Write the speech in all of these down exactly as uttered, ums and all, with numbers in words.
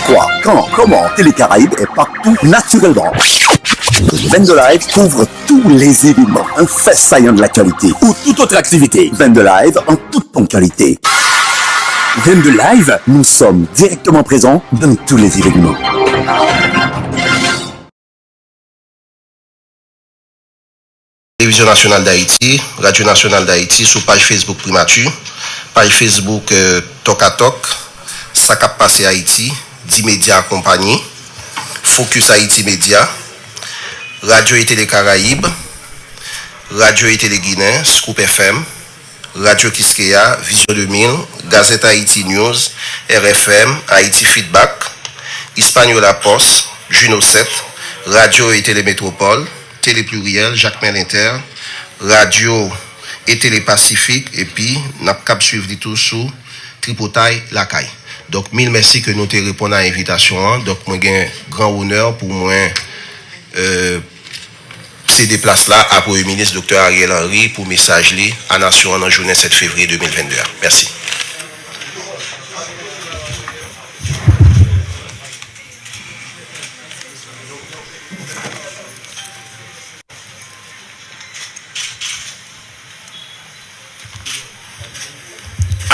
Quoi, quand, comment, Télé Caraïbes est partout naturellement. Vendo Live couvre tous les événements, un fait saillant de l'actualité ou toute autre activité. Vendo Live en toute ponctualité. Vendo Live, nous sommes directement présents dans tous les événements. Televizyon Nasyonal d Ayiti, Radyo Nasyonal d Ayiti, sou paj Facebook Primati, paj Facebook, euh, Tòk a Tòk, Sa k ap pase Ayiti, Dimedya Konpayi, Focus Haïti Média, Radyo e Tele Karayib, Radyo e Tele Ginen, Scoop F M, Radyo Kiskeya, Vizyon de mil, Gazette Haïti News, R F M, Haïti Feedback, Hispaniola Post, Juno sèt, Radyo e Tele Metropole, Tele Pluriel, Jakmèl Inter, Radyo e Tele Pasifik, epi n ap kab swiv li tou sou Tripotay Lakay. Donk, mil mèsi ke nou te reponn a envitasyon an. Donk, mwen gen gran onè pou mwen, euh, sede plas la a Premye Minis Doktè Ariel Henry pou mesaj li a nasyon an nan jounen sèt fevriye de mil vennde a. Mèsi.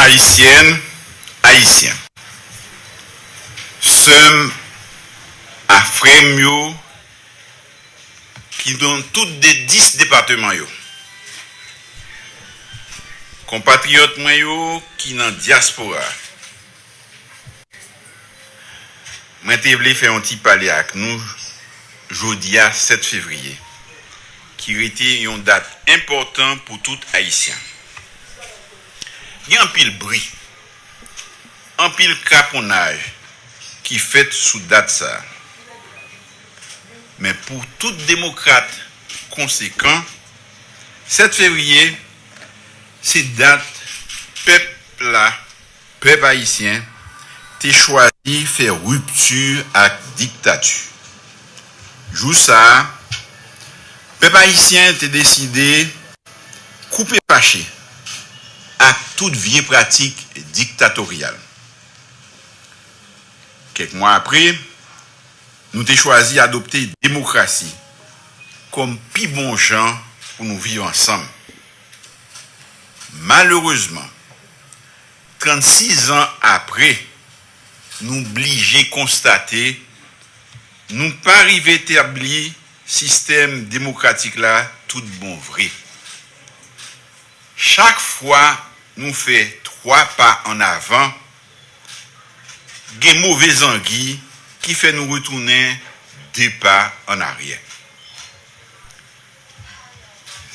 Ayisyèn, Ayisyen, sè m ak frè m yo ki nan tout de dis depatman yo, konpatriyòt mwen yo ki nan dyaspora, mwen te vle fè yon ti pale ak nou jodi a, sèt fevriye, ki rete yon dat enpòtan pou tout Ayisyen. Gen anpil bri, anpil kraponnaj ki fèt sou dat sa a. Men pou tout demokrat konsekan, sèt fevriye se dat pèp la, pèp ayisyen, te chwazi fè ripti ak diktati. Jou sa a, pèp ayisyen te deside koupe fache ak tout vye pratik diktatoryal. Kèk mwa apre, nou te chwazi adopte demokrasi kòm pi bon jan pou nou viv ansanm. Malerezman, trannsis zan apre, nou blije konstate nou pa rive tabli sistèm demokratik la tout bon vre. Chak fwa nou fè twa pa ann avan, gen move zangi ki fè nou retounen de pa ann aryè.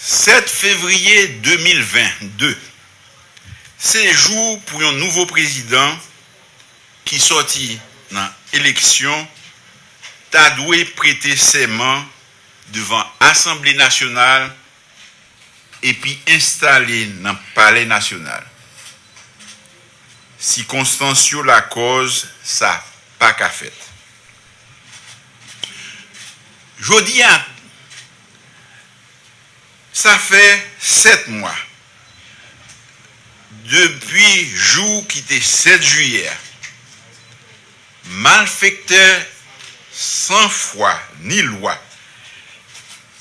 Sèt fevriye de mil vennde se jou pou yon nouvo prezidan ki sòti nan eleksyon ta dwe prete sèman devan Asanble Nasyonal epi enstale nan Palè Nasyonal. Sikonstans yo lakòz sa pa ka fèt. Jodi a, sa fè sèt mwa depi jou ki te sèt jiyè a, malfektè san fwa ni lwa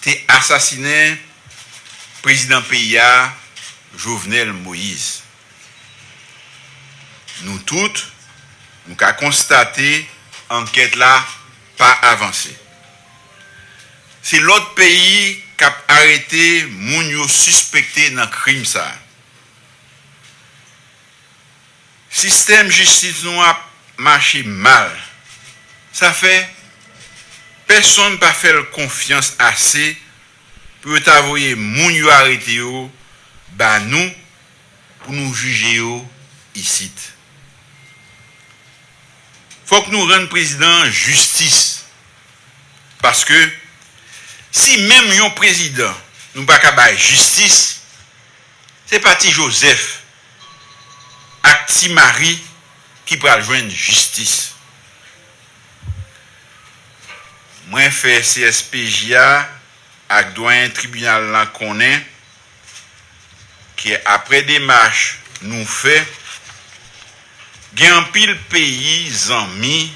te asasinen prezidan peyi a, Jovenel Moïse. Nou tout, nou ka konstate ankèt la pa avanse. Se lòt peyi k ap arete moun yo sispekte nan krim sa a. Sistèm jistis nou ap mache mal. Sa fè pèsonn pa fè l konfyans ase pou yo ta voye moun yo arete yo ba nou pou nou jije yo isit. Fòk nou rann prezidan an jistis. Paske si menm yon prezidan nou pa ka bay jistis, se pa Ti Jozèf ak Ti Mari ki pral jwenn jistis. Mwen fè C S P J a ak dwayen tribinal la konnen ke apre demach nou fè, gen anpil peyi zanmi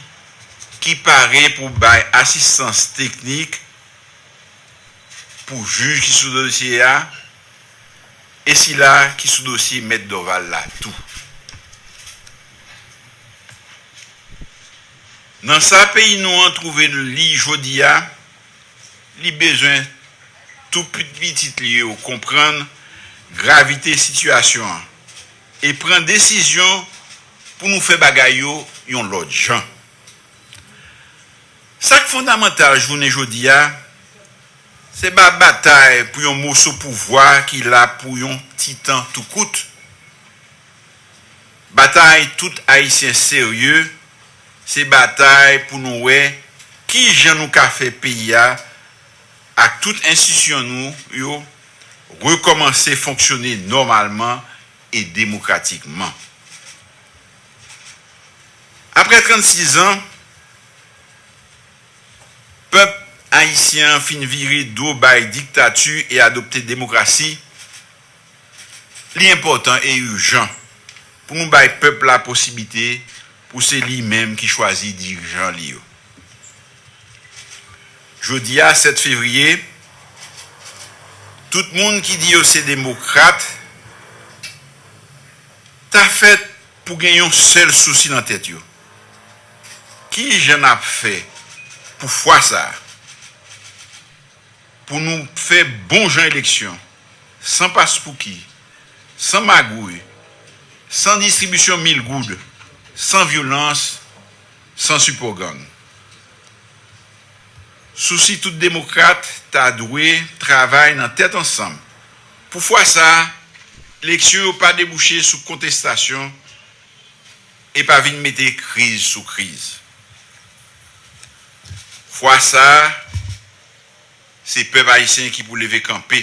ki pare pou bay asistans teknik pou jij ki sou dosye a e sila ki sou dosye Mèt Dorval la tou. Nan sa peyi nou an twouve li jodi a, li bezwen tou pitit li yo konprann gravite sitiyasyon an e pran desizyon pou nou fè bagay yo yon lòt jan. Sa k fondamantal jounen jodi a, se pa batay pou yon moso pouvwa ki la pou yon ti tan tou kout. Batay tout Ayisyen serye, se batay pou nou wè ki jan nou ka fè peyi a ak tout enstitisyon nou yo rekòmanse fonksyone nòmalman e demokratikman. Apre trannsis an, pèp ayisyen an fin vire do bay diktati e adopte demokrasi, li enpòtan e ijan pou nou bay pèp la posiblite pou se li menm ki chwazi dirijan li yo. Jodi a, sèt fevriye, tout moun ki di yo se demokrat ta fèt pou gen yon sèl sousi nan tèt yo. Ki jan n ap fè pou fwa sa a? Pou nou fè bon jan eleksyon, san paspouki, san magouy, san distribisyon mil goud, san vyolans, san sipò gang. Sousi tout demokrat ta dwe travay nan tèt ansanm pou fwa sa a, eleksyon yo pa debouche sou kontestasyon e pa vin mete kriz sou kriz. Fwa sa a, se pèp ayisyen ki pou leve kanpe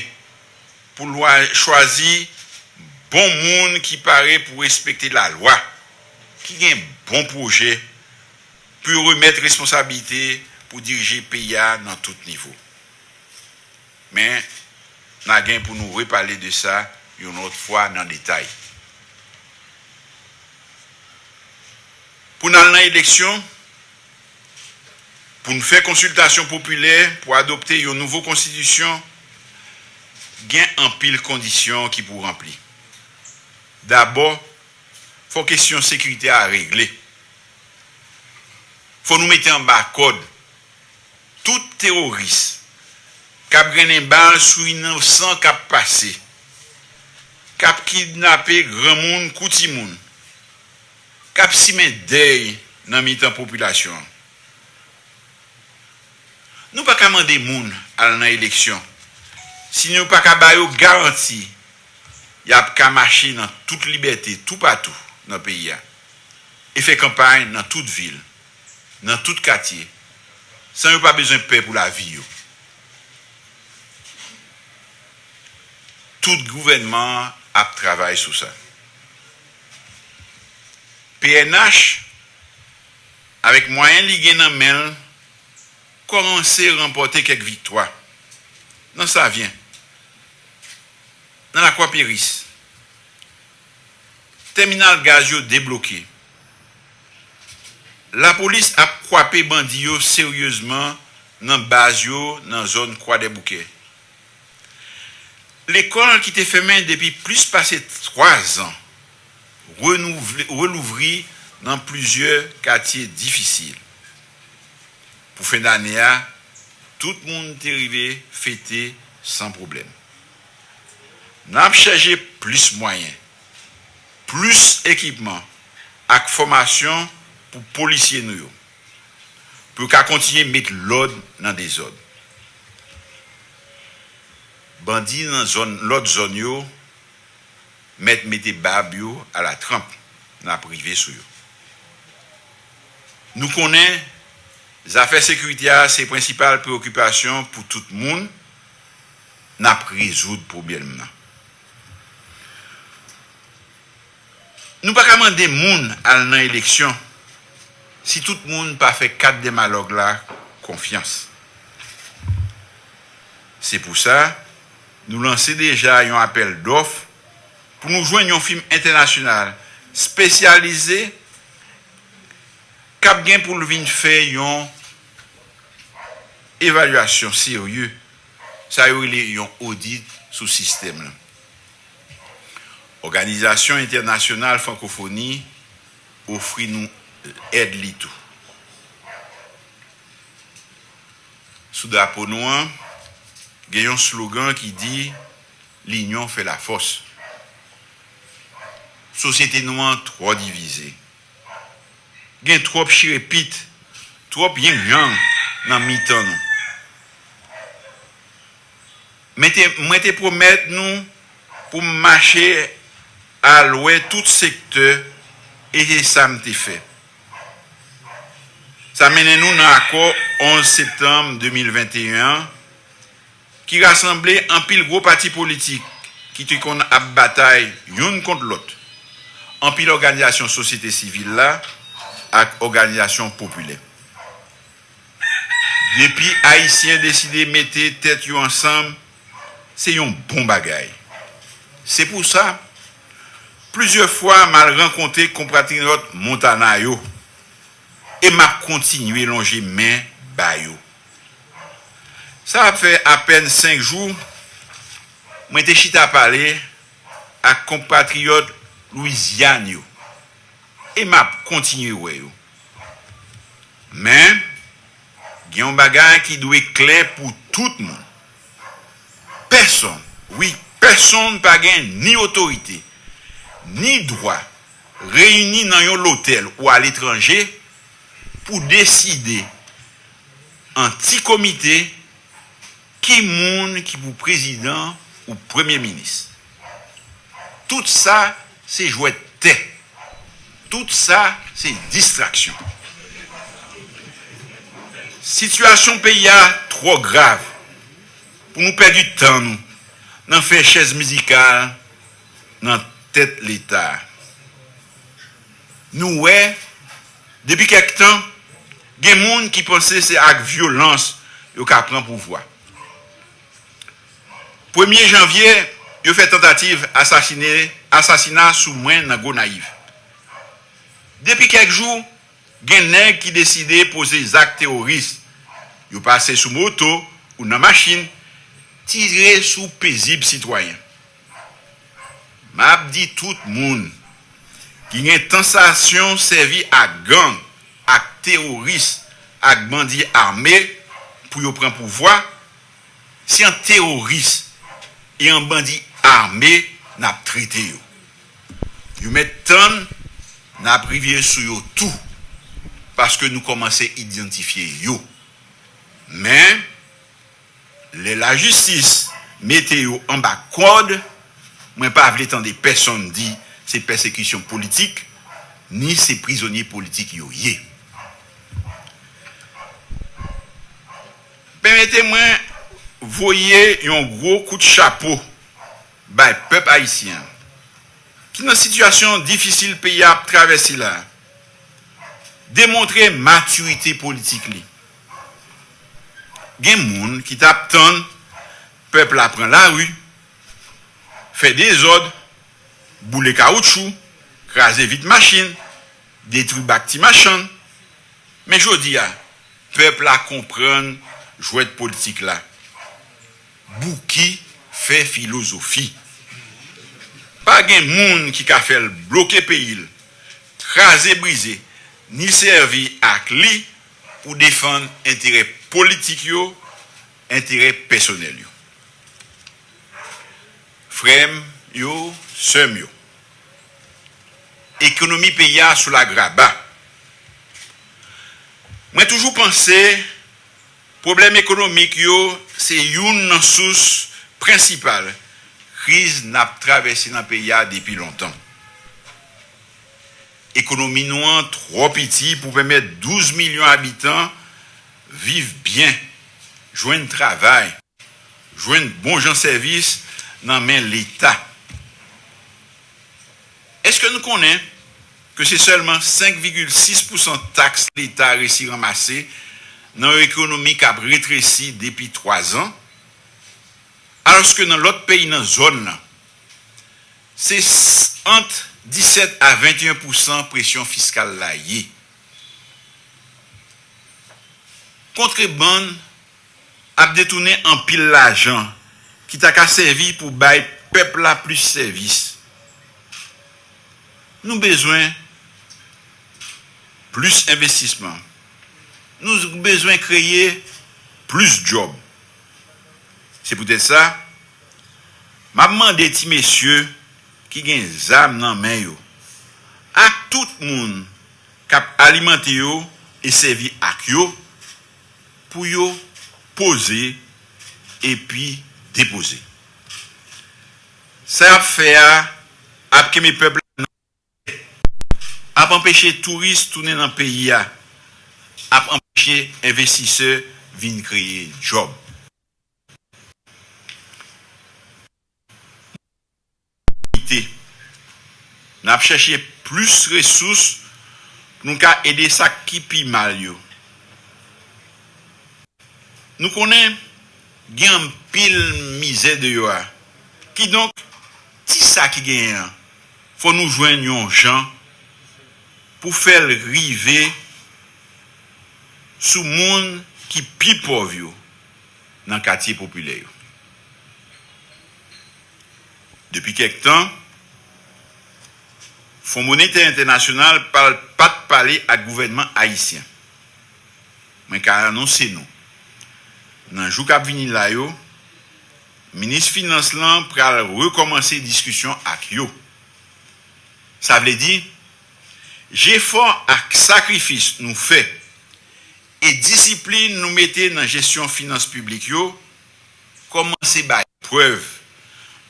pou l chwazi bon moun ki pare pou respekte lalwa, ki gen bon pwojè pou yo remèt responsablite pou dirije peyi a nan tout nivo. Men, n a gen pou nou repale de sa yon lòt fwa nan detay. Pou n al nan eleksyon, pou n fè konsiltasyon popilè pou adopte yon nouvo konstitisyon, gen anpil kondisyon ki pou ranpli. Dabò, fò kesyon sekirite a regle. Fò nou mete anba kòd tout teworis k ap grennen bal sou inosan k ap pase, k ap kidnape granmoun kou timoun, k ap simen dèy nan mitan popilasyon an. Nou pa ka mande moun al nan eleksyon si nou pa ka ba yo garanti y ap ka mache nan tout libète toupatou nan peyi a e fè kanpay nan tout vil, nan tout katye, san yo pa bezwen pè pou lavi yo. Tout gouvènman an ap travay sou sa. P N H, avèk mwayen li gen nan men l, kòmanse ranpòte kèk viktwa. Nan Savyen, nan Lakwa Peris, tèminal gaz yo debloke. Lapolis ap kwape bandi yo seryezman nan baz yo nan zòn Kwadèboukè. Lekòl ki te fèmen depi plis pase twa zan renouvle, relouvri nan plizyè katye difisil. Pou fen dane a, tout moun te rive fete san pwoblèm. N ap chèche plis mwayen, plis ekipman ak fòmasyon pou polisye nou yo, pou yo ka kontinye met lòd nan dezòd. Bandi nan zòn, lòt zòn yo, mèt mete bab yo alatranp, n ap rive sou yo. Nou konnen zafè sekirite a se prensipal preyokipasyon pou tout moun, n ap rezoud pwoblèm nan. Nou pa ka mande moun al nan eleksyon si tout moun pa fè kat dèmalòg la konfyans. Se pou sa, nou lanse deja yon apèl dòf pou nou jwenn yon fim entènasyonal espesyalize k ap gen pou l vin fè yon evalyasyon serye, sa yo rele yon odit sou sistèm lan. Òganizasyon Entènasyonal Frankofoni ofri nou èd li tou. Sou drapo nou an, gen yon slogan ki di, "Linyon fè lafòs." Sosyete nou an twò divize. Gen twòp chirepit, twòp yengyang nan mitan nou. Mwen te, mwen te pwomèt nou pou m mache al wè tout sektè, e se sa m te fè. Sa mennen nou nan akò onz septanm de mil venteyen an, ki rasanble anpil gwo pati politik ki te konn ap batay youn kont lòt, anpil òganizasyon sosyete sivil la ak òganizasyon popilè. Depi Ayisyen deside mete tèt yo ansanm, se yon bon bagay. Se pou sa, plizyè fwa m al rankontre konpatriyòt Montana yo, e m ap kontinye lonje men ba yo. Sa ap fè apèn senk jou, mwen te chita pale ak konpatriyòt Lwizyàn yo, e m ap kontinye wè yo. Men, gen yon bagay ki dwe klè pou tout moun. Pèsonn, wi, pèsonn pa gen ni otorite, ni dwa reyini nan yon lotèl ou aletranje pou deside an ti komite ki moun ki pou prezidan ou premye minis. Tout sa se jwèt tè. Tout sa se distraksyon. Sitiyasyon peyi a twò grav pou nou pèdi tan nou nan fè chèz mizikal nan tèt Leta. Nou wè, depi kèk tan, gen moun ki panse se ak vyolans yo ka pran pouvwa. Premye janvye, yo fè tantativ asasine, asasina sou mwen nan Gonayiv. Depi kèk jou, gen nèg ki deside poze zak teworis. Yo pase sou moto ou nan machin, tire sou pezib sitwayen. M ap di tout moun ki gen tantasyon sèvi ak gang, ak teworis, ak bandi ame pou yo pran pouvwa, se an teworis e an bandi ame n ap trete yo. Yo mèt tann n ap rive sou yo tou, paske nou kòmanse idantifye yo. Men, lè lajistis mete yo anba kòd, mwen pa vle tande pèsonn di se pèsekisyon politik, ni se prizonye politik yo ye. Pèmete mwen voye yon gwo kout chapo bay pèp ayisyen an, ki nan sitiyasyon difisil peyi a ap travèse la, demontre matirite politik li. Gen moun ki t ap tann pèp la pran lari, fè dezòd, boule kawoutchou, kraze vit machin, detwi bak ti machann. Men jodi a, pèp la konprann jwèt politik la. Bouki fè filozofi. Pa gen moun ki ka fè l bloke peyi l, kraze brize, ni sèvi ak li pou defann enterè politik yo, enterè pèsonèl yo. Frè m yo, sè m yo, ekonomi peyi a sou lagraba. Mwen toujou panse pwoblèm ekonomik yo se youn nan sous prensipal kriz n ap travèse nan peyi a depi lontan. Ekonomi nou an twò piti pou pèmèt douz milyon abitan viv byen, jwenn travay, jwenn bon jan sèvis nan men Leta. Èske nou konnen ke se sèlman senk vigil sis pousan taks Leta resi ranmase nan yon ekonomi k ap retresi depi twa zan, alòske nan lòt peyi nan zòn nan, se s-, ant disèt a venteyen pousan presyon fiskal la ye? Kontrebann ap detounen anpil lajan ki ta ka sèvi pou bay pèp la plis sèvis. Nou bezwen plis envestisman. Nou bezwen kreye plis djòb. Se poutèt sa, m ap mande ti mesye ki gen zam nan men yo, ak tout moun k ap alimante yo e sèvi ak yo, pou yo poze epi depoze. Sa y ap fè a ap kenbe pèp la nan, ap anpeche touris tounen nan peyi a, ap anpeche envestisè vin kreye djòb. N ap chèche plis resous pou nou ka ede sa k pi mal yo. Nou konnen gen anpil mizè deyò a. Kidonk, ti sa ki genyen an, fò nou jwenn yon jan pou fè l rive sou moun ki pi pòv yo nan katye popilè yo. Depi kèk tan, Fon Monetè Entènasyonal pa t pale ak gouvènman ayisyen. Mwen ka anonse nou, nan jou k ap vini la yo, minis finans lan pral rekòmanse diskisyon ak yo. Sa vle di, jefò ak sakrifis nou fè e disiplin nou mete nan jesyon finans piblik yo kòmanse bay prèv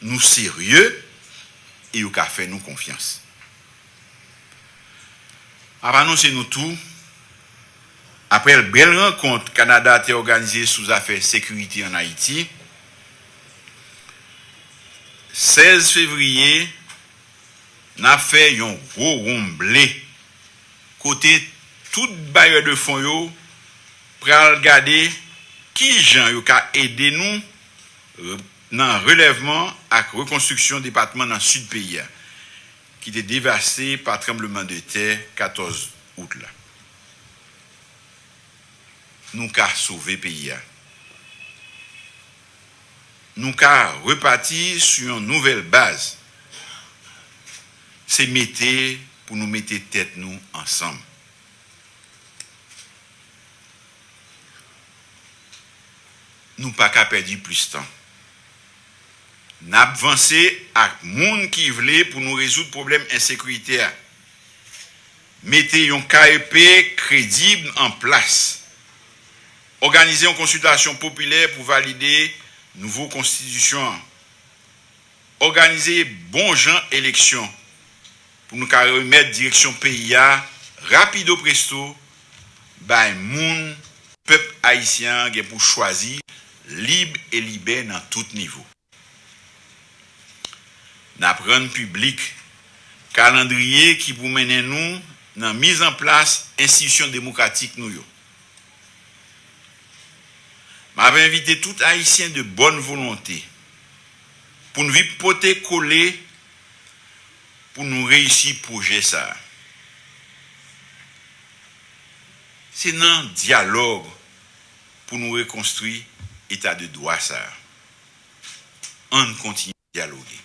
nou serye e yo ka fè nou konfyans. M ap anonse nou tou, apre bèl rankont Kanada te òganize sou zafè sekirite ann Ayiti, sèz fevriye, n ap fè yon gwo wonn ble kote tout bayè de fon yo pral gade ki jan yo ka ede nou nan relèvman ak rekonstriksyon depatman nan sid peyi a, ki te devaste pa tranblemanntè katòz out la. Nou ka sove peyi a. Nou ka repati sou yon nouvèl baz. Se mete pou nou mete tèt nou ansanm. Nou pa ka pèdi plis tan. N ap vanse ak moun ki vle pou nou rezoud pwoblèm ensekirite a. Mete yon K E P kredib an plas. Òganize yon konsiltasyon popilè pou valide nouvo konstitisyon an. Òganize bon jan eleksyon pou nou ka remèt direksyon peyi a rapido presto bay moun pèp ayisyen an gen pou chwazi lib e libè nan tout nivo. N ap rann piblik kalandriye ki pou mennen nou nan mizanplas enstitisyon demokratik nou yo. M ap envite tout Ayisyen de bòn volonte pou n vin pote kole pou nou reyisi pwojè sa a. Se nan dyalòg pou nou rekonstwi eta de dwa sa a. Ann kontinye dyaloge.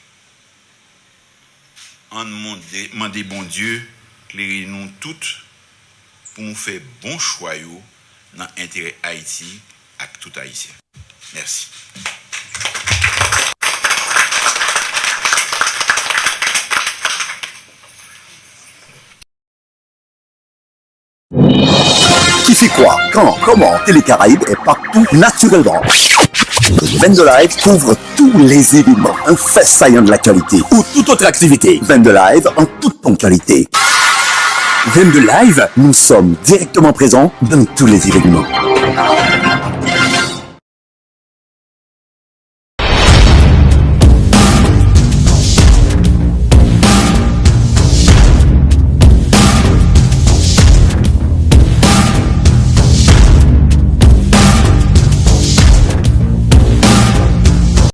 Ann mande, mande Bondye klere nou tout pou nou fè bon chwa yo nan enterè Ayiti ak tout Ayisyen. Mèsi. Qui fait quoi, quand, comment, Télé Caraïbes est partout naturellement. Vendo Live couvre tous les événements, un fait saillant de l'actualité ou toute autre activité. Vendo Live en toute ponctualité. Vendo Live, nous sommes directement présents dans tous les événements.